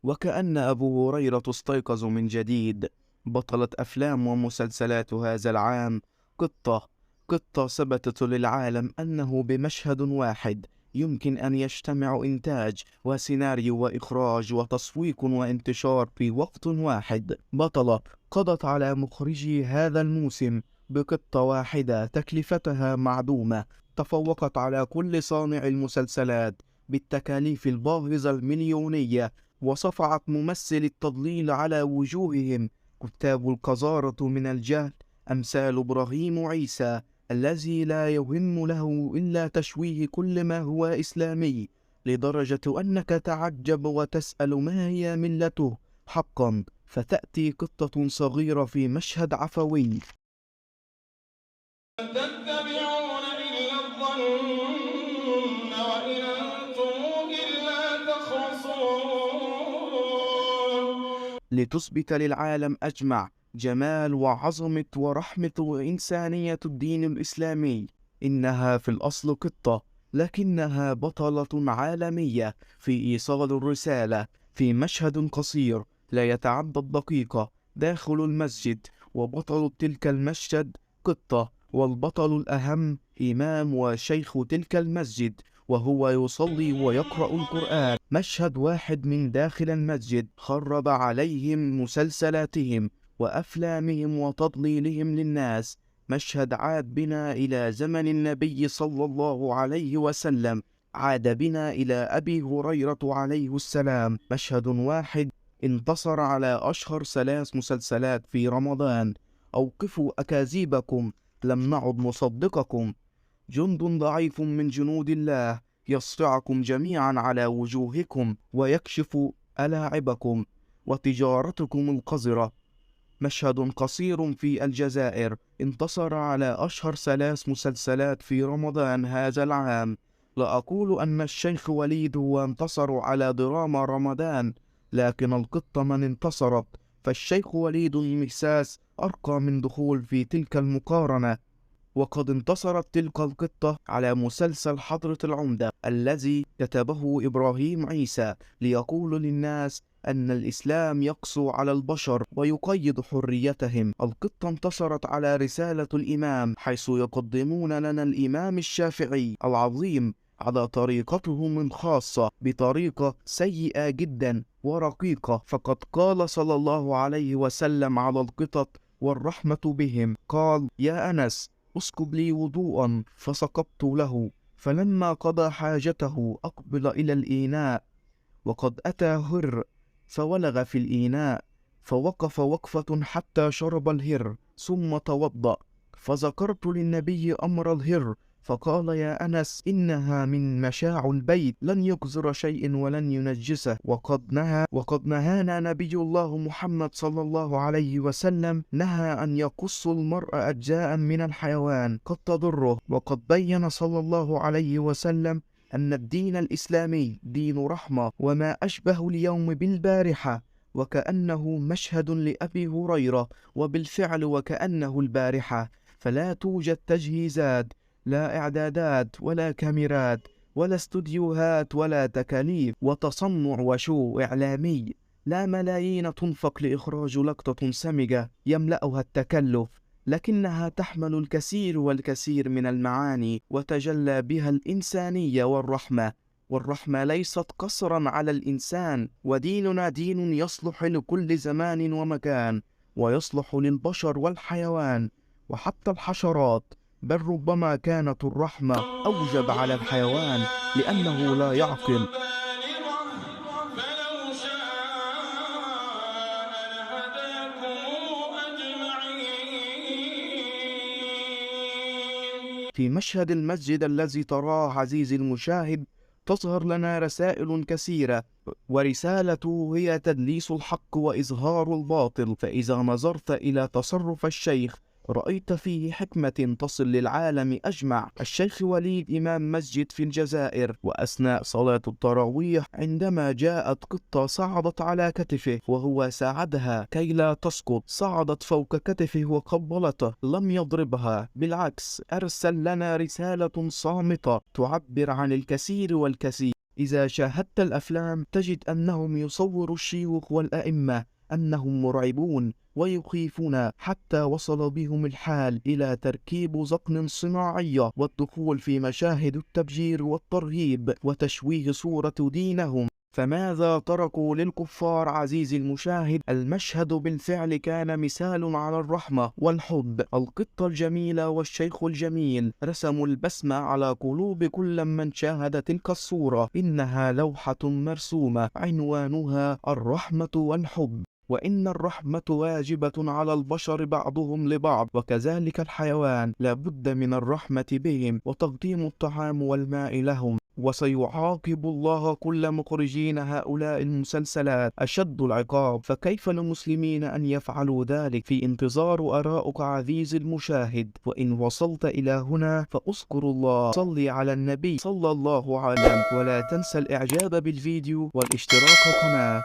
وكأن أبو هريرة استيقظ من جديد. بطلة أفلام ومسلسلات هذا العام قطة. قطة ثبتت للعالم أنه بمشهد واحد يمكن أن يجتمع إنتاج وسيناريو وإخراج وتسويق وانتشار في وقت واحد. بطلة قضت على مخرجي هذا الموسم بقطة واحدة تكلفتها معدومة، تفوقت على كل صانع المسلسلات بالتكاليف الباهظة المليونية، وصفعت ممثل التضليل على وجوههم كتاب القذارة من الجهل أمثال إبراهيم عيسى، الذي لا يهم له إلا تشويه كل ما هو إسلامي، لدرجة أنك تعجب وتسأل ما هي ملته حقا، فتأتي قطة صغيرة في مشهد عفوي. تتبعون إلا الظن وإن أنتم إلا تخرصون. لتثبت للعالم أجمع جمال وعظمة ورحمة وإنسانية الدين الإسلامي. إنها في الأصل قطة، لكنها بطلة عالمية في إيصال الرسالة في مشهد قصير لا يتعدى الدقيقة داخل المسجد، وبطل تلك المشهد قطة، والبطل الأهم إمام وشيخ تلك المسجد وهو يصلي ويقرأ القرآن. مشهد واحد من داخل المسجد خرب عليهم مسلسلاتهم وأفلامهم وتضليلهم للناس. مشهد عاد بنا إلى زمن النبي صلى الله عليه وسلم، عاد بنا إلى أبي هريرة عليه السلام. مشهد واحد انتصر على أشهر 3 مسلسلات في رمضان. أوقفوا أكاذيبكم، لم نعد نصدقكم. جند ضعيف من جنود الله يصرعكم جميعا على وجوهكم ويكشف ألاعبكم وتجارتكم القذرة. مشهد قصير في الجزائر انتصر على أشهر 3 مسلسلات في رمضان هذا العام. لا أقول أن الشيخ وليد هو انتصر على دراما رمضان، لكن القطة من انتصرت، فالشيخ وليد المساس أرقى من دخول في تلك المقارنة. وقد انتصرت تلك القطة على مسلسل حضرة العمدة الذي كتبه إبراهيم عيسى ليقول للناس أن الإسلام يقسو على البشر ويقيد حريتهم. القطة انتصرت على رسالة الإمام، حيث يقدمون لنا الإمام الشافعي العظيم على طريقتهم الخاصة بطريقة سيئة جدا ورقيقة. فقد قال صلى الله عليه وسلم على القطط والرحمة بهم، قال: يا أنس اسكب لي وضوءا، فسكبت له، فلما قضى حاجته أقبل إلى الإناء، وقد أتى هر فولغ في الإناء، فوقف وقفة حتى شرب الهر ثم توضأ، فذكرت للنبي أمر الهر، فقال: يا أنس إنها من مشاع البيت، لن يقذر شيء ولن ينجسه، وقد نهانا نبي الله محمد صلى الله عليه وسلم، نهى أن يقص المرء أجزاء من الحيوان قد تضره. وقد بين صلى الله عليه وسلم أن الدين الإسلامي دين رحمة، وما أشبه اليوم بالبارحة، وكأنه مشهد لأبي هريرة، وبالفعل وكأنه البارحة. فلا توجد تجهيزات، لا إعدادات ولا كاميرات ولا استوديوهات ولا تكاليف وتصنع وشو إعلامي، لا ملايين تنفق لإخراج لقطة سمجة يملأها التكلف، لكنها تحمل الكثير والكثير من المعاني وتجلى بها الإنسانية والرحمة. والرحمة ليست قصرا على الإنسان، وديننا دين يصلح لكل زمان ومكان، ويصلح للبشر والحيوان وحتى الحشرات، بل ربما كانت الرحمة أوجب على الحيوان لأنه لا يعقل. فلو شاء لهداكم أجمعين. في مشهد المسجد الذي تراه عزيزي المشاهد تظهر لنا رسائل كثيرة، ورسالته هي تدليس الحق وإظهار الباطل. فإذا نظرت إلى تصرف الشيخ رأيت فيه حكمة تصل للعالم أجمع. الشيخ وليد إمام مسجد في الجزائر، وأثناء صلاة التراويح عندما جاءت قطة صعدت على كتفه وهو ساعدها كي لا تسقط، صعدت فوق كتفه وقبلته، لم يضربها، بالعكس أرسل لنا رسالة صامتة تعبر عن الكثير والكثير. إذا شاهدت الأفلام تجد أنهم يصوروا الشيوخ والأئمة أنهم مرعبون ويخيفون، حتى وصل بهم الحال إلى تركيب ذقن صناعية والدخول في مشاهد التبجير والترهيب وتشويه صورة دينهم. فماذا تركوا للكفار عزيزي المشاهد؟ المشهد بالفعل كان مثال على الرحمة والحب. القطة الجميلة والشيخ الجميل رسموا البسمة على قلوب كل من شاهد تلك الصورة. إنها لوحة مرسومة عنوانها الرحمة والحب، وإن الرحمة واجبة على البشر بعضهم لبعض، وكذلك الحيوان لا بد من الرحمة بهم وتقديم الطعام والماء لهم. وسيعاقب الله كل مخرجين هؤلاء المسلسلات أشد العقاب، فكيف للمسلمين أن يفعلوا ذلك؟ في انتظار آرائك عزيزي المشاهد، وإن وصلت إلى هنا فأذكر الله، صل على النبي صلى الله عليه وسلم، ولا تنسى الإعجاب بالفيديو والاشتراك في القناة.